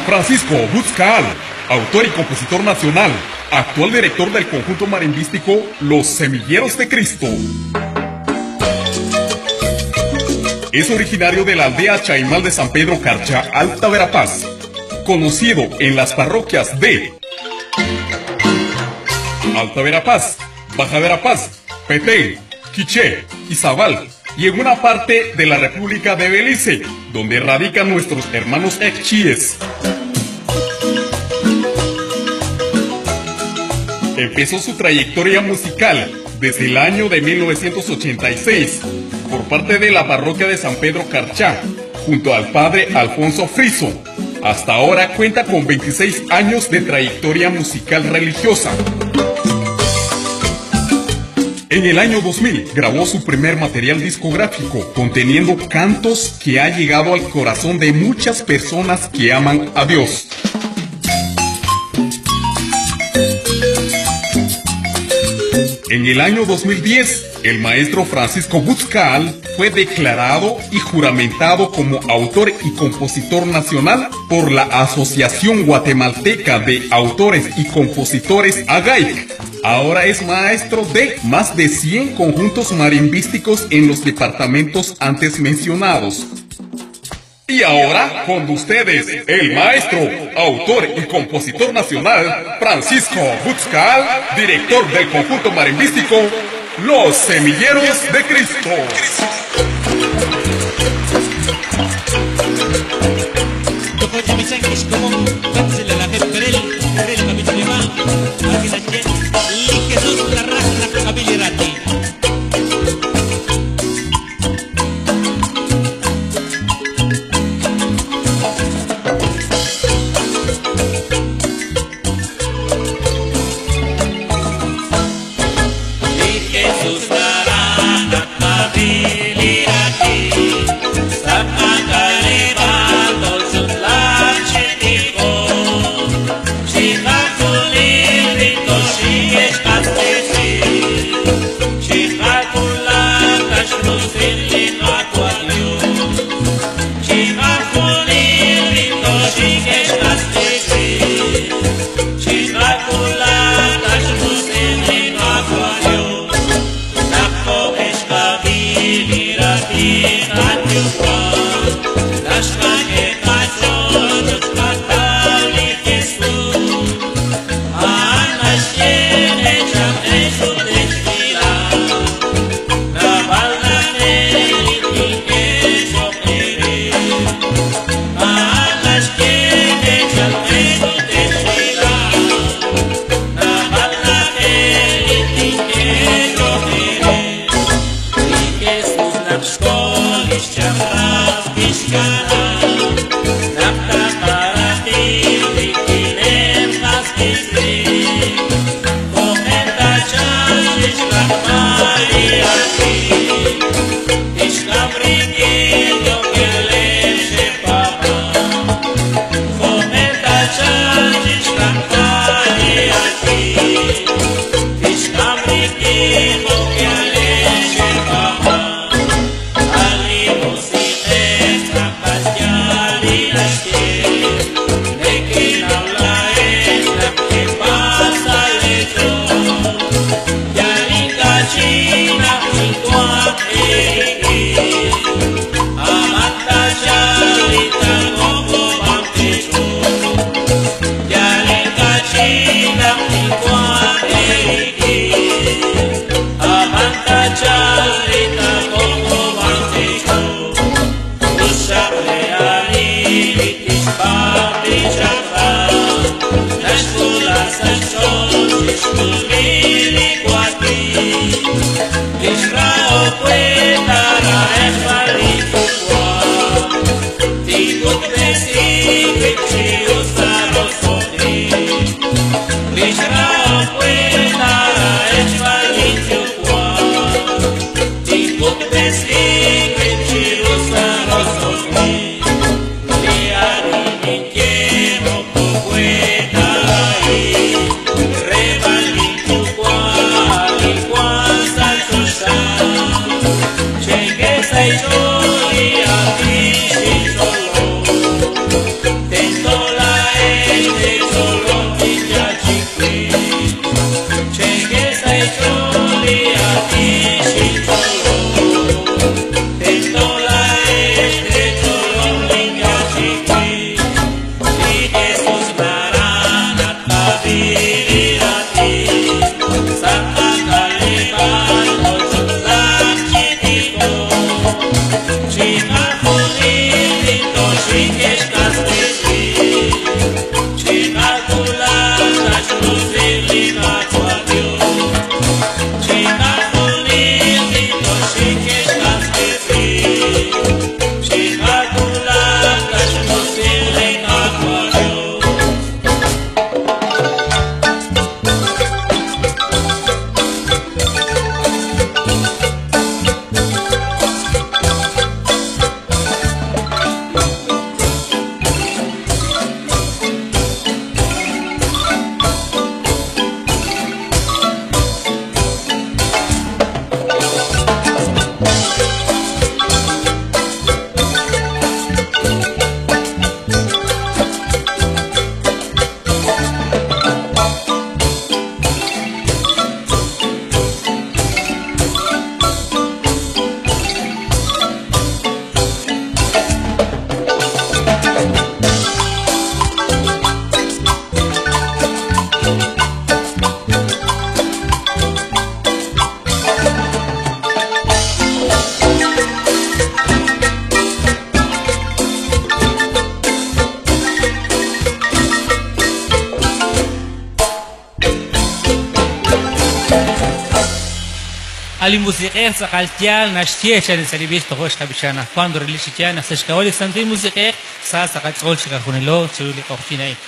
Francisco Butzcaal, autor y compositor nacional, actual director del conjunto marimbístico Los Semilleros de Cristo. Es originario de la aldea Chaimal de San Pedro Carchá, Alta Verapaz, conocido en las parroquias de Alta Verapaz, Baja Verapaz, Petén, Quiché, Izabal y en una parte de la República de Belice, donde radican nuestros hermanos ecchíes. Empezó su trayectoria musical desde el año de 1986 por parte de la parroquia de San Pedro Carchá, junto al padre Alfonso Friso. Hasta ahora cuenta con 26 años de trayectoria musical religiosa. En el año 2000 grabó su primer material discográfico, conteniendo cantos que ha llegado al corazón de muchas personas que aman a Dios. En el año 2010, el maestro Francisco Butzcaal fue declarado y juramentado como autor y compositor nacional por la Asociación Guatemalteca de Autores y Compositores AGAIC. Ahora es maestro de más de 100 conjuntos marimbísticos en los departamentos antes mencionados. Y ahora, con ustedes, el maestro, autor y compositor nacional, Francisco Butzcaal, director del conjunto marimbístico Los Semilleros de Cristo. Tento la A' li Musiq'ej tz'aqal yaal naxye, chan sa' li b'ich tojo' xqab'icha anaqwan, relik chi yaal naq sa' xk'ab'a' li Santil Musiq'ej sa sa' qach'ool chiqajunilo chiru li q'oqyink a'in.